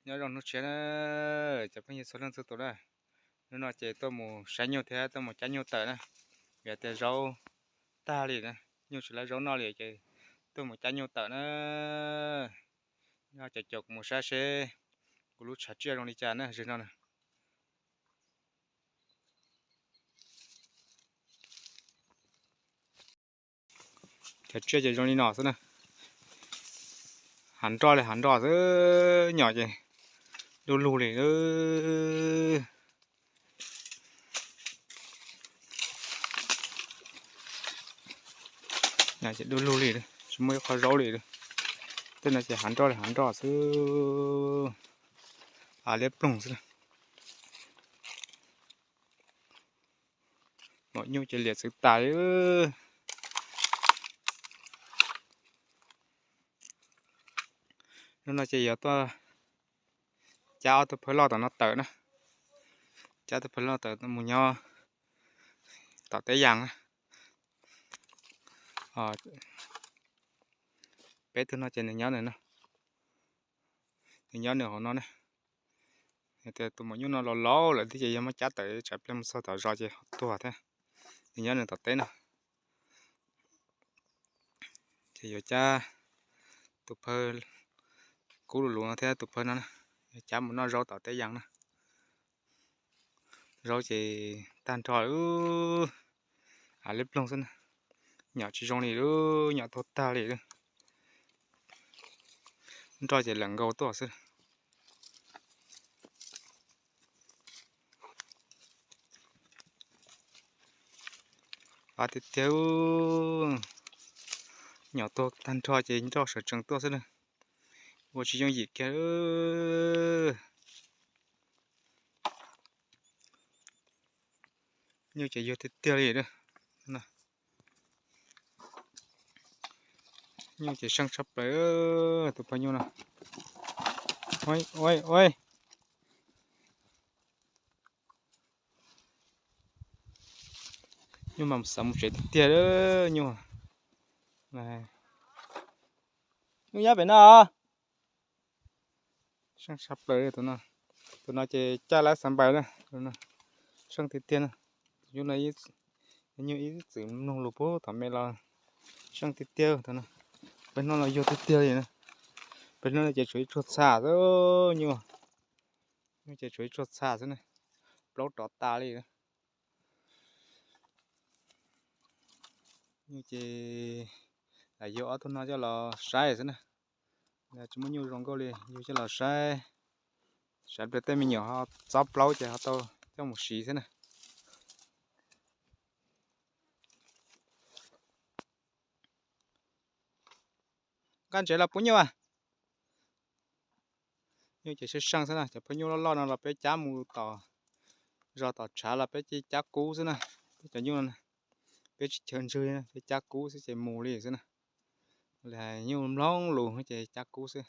Nyob zoo hnub tshiab na, cov phooj ywg txhua leej txhua tus na. Hnub no ces tuaj mus saib nyuj thiab tuaj mus cab nyuj tawm na. Vim tias zaub tag li na, nyuj tsis lab zaub noj li ces tuaj mus cab nyuj tawm na. Nyob cov caum kuv mus saib seb kuv lub tshav tsiaj zoo li cas na, zaum no na. Tshav tsiaj ces zoo li no xwb na. Hav nroj li hav nroj xwb, nyom ces dub lug li. Nyom ces dub lug li, tsis muaj ib qho zaub li. Tej no ces hav nroj li hav nroj xwb, av liab ploog xwb. Maum nyuj ces liam txwv tas li. Hnub no ces yuav tuaj cab ob tug phawj loj tom no tawm na. Cab tug phawj loj tawm mus nyob tom teb yas na. Peb tug no ces nws nyob nws no, nws nyob nws hauv no na. Tias tus maum nyuj no los laus lawm thiab ces yog muab cab tawm tsam pliag mus txog tom zos ces ho tuag thiab. Nws nyob nws tom teb no. Ces yuav cab tus phawj kub lus lus no thiab tus phawj no na, yuav cab mus noj zaub tom teb yas na. Zaub ces tag nrho, av liab ploog xwb na. Nyom tsis zoo li, nyom tuag tag li. Nroj ces lawm nkaus tuaj xwb. Av tiag tiag, nyom tuag tag nrho ces nroj sawv tsees tuaj xwb na. Ua tsis yooj yim kiag. Nyuj ces yuag tiag tiag li. Nyuj ces seej tshaj plaws tus phawj nyuj no. Nyuj mas xav mus tsev tiag tiag nyuj. Nyuj nyob pem no. Seej tshaj plaws tus no. Tus no ces caj lab xav npais na. Seej tiag tiag na. Tus nyuj no, nyuj ib txwm mloog lus puag thaum me los seej tiag tiag tus no. Peb hnub no yuag tiag tiag li na. Peb hnub no ces tshuav ib tsuag txha xwb. Nyuj, nyuj ces tshuav ib tsuag txha xwb na. Plaub rov tas li. Nyuj ces lam yug ob tug no coj los saib xwb na. Tsis muaj nyuj zoo nkauj li, yug coj los saib, saib pliag tej me nyuam ho txob plaub ces ho tau coj mus siv xwb na. Nqa ntsev los pub nyuj. Nyuj ces seej seej xwb na, cov phawj nyuj loj loj no los peb cab mus tom zos tom tshav los peb cia cab kub xwb na. Peb cov nyuj no peb tsis chaw ntswg li, peb cab kub xwb ces mus li xwb na. Li hais nyuj mloog lus ces cab kub xwb.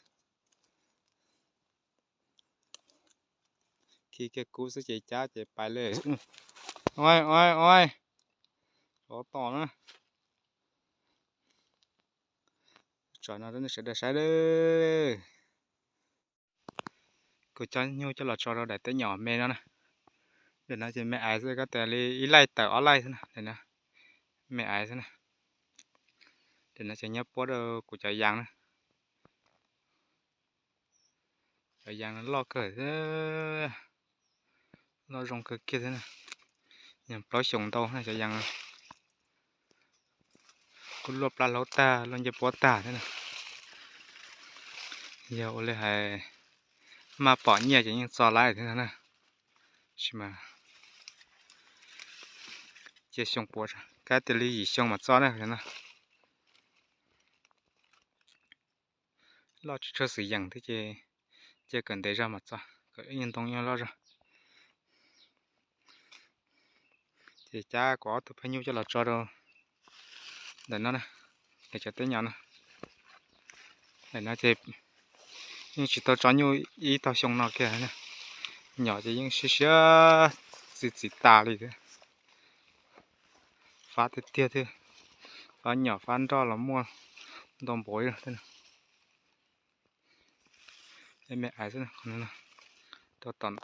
Khi kiag kub xwb ces cab ces pais li. Ua ua ua, tsov tom na. Tso no rau nej sawv daws saib lawm. Kuv coj nyuj coj los tso rau daim teb nyom me no na. Daim no ces me aiv xwb, koj tias li ib laij tawm ob laij xwb na, daim no me aiv xwb na. Daim no ces nyob puab rau kuv cov yas na. Cov yas no loj kawg, loj zoo kawg kiag thiab na. Yog plaub xyoos ntau na cov yas no. Kuj luaj plab hlaub tag, luaj ncej puab tag thiab na. Yog ua li hais maj pom nyiaj ces yeej txo lawm thiab na. Tab sis mas cia xyoo puav, kab tias li yim xyoo mas txo na no. Loj tsis tshua xwm yeem thiab ces cia kawm ntev zog mas txo, kawm ib nyuag ntoo nyuag loj zog. Ces cab kuv ob tug phaj nyuj coj los tso rau ntawm no na, es cov teb nyom no. Ntawm no ces yeej tsis tau tso nyuj ib tag xyoo no kiag na. Nyom ces yeej siab siab txi txiv tas li thiab. Fab tiag tiag thiab, fab nyom fab nroj los muaj ntau npaum li. Me me ais xwb, rau tom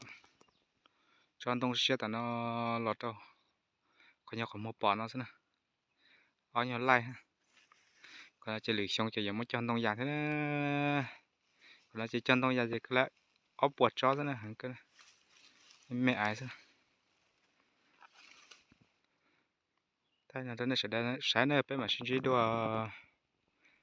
tsob ntoo siab tom no los rau qhov nyuag qhov muag pom no xwb na. Ob nyuag laij, qhov no ces lwm xyoo ces yuav muab cog ntoo yas thiab na. Qhov no ces cog ntoo yas ces kawg li ob puas tsob xwb na, me me ais xwb. Thaij no rau nej sawv daws saib na, peb mam sib ntsib dua.